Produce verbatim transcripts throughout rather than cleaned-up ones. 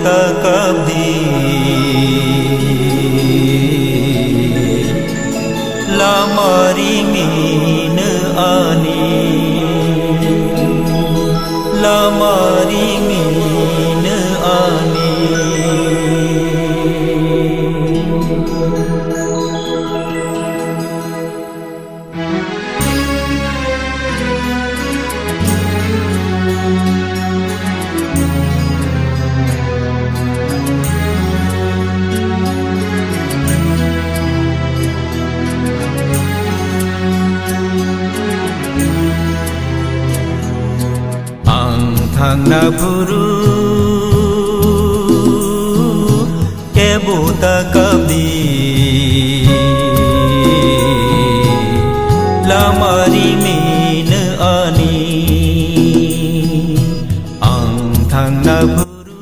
Kabdi lama ringino ani, lama ringino ani. Ang thangna phuru kebo ta kabdi, lama rimino ani. Ang thangna phuru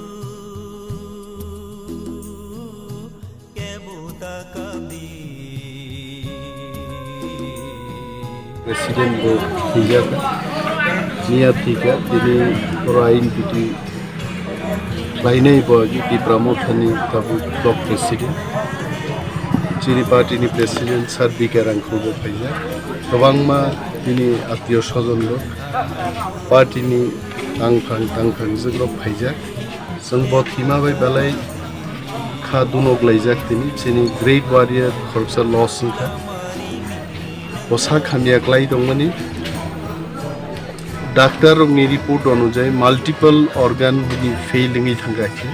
kebo ta kabdi. President bo thwijak, miya thwijak, tini oro I N P T khlainai bo Tipra Mothani tabuk block president. Chini party ni president Sir B K Rangkhol bo phaijak. Kwbangma tini atio sojon rok, party ni tangphang tangphang jwk rok phaijak. Chwng bo thwima bai belai kha dunok laijak tini, chini great warrior khoroksa loss wngkha. Bo sak hamya klai tongmani. Doctor rokni report onujai multiple organ bini fail wngwi thangkha khe.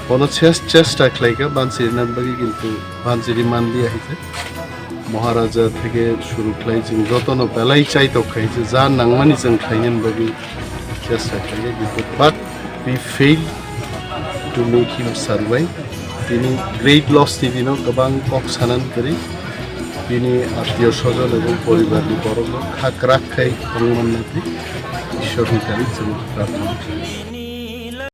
Bono ses-, chesta khlaikha banchirina bagwi, kintu banchiri manliya hai khe. Maharaja theke shuru khlai chwng jotono belai chaitok khai je ja nangmani chwng khlainani bagwi chesta khlaikha, kintu but we fail to make him survive. Tini great loss ni dino kwbang kok sanan kwrwi, bini atio sojon ebong poribar ni borok no kha kwrak khai tongwi manna twi Ishwar ni thani chwng prarthana khlai.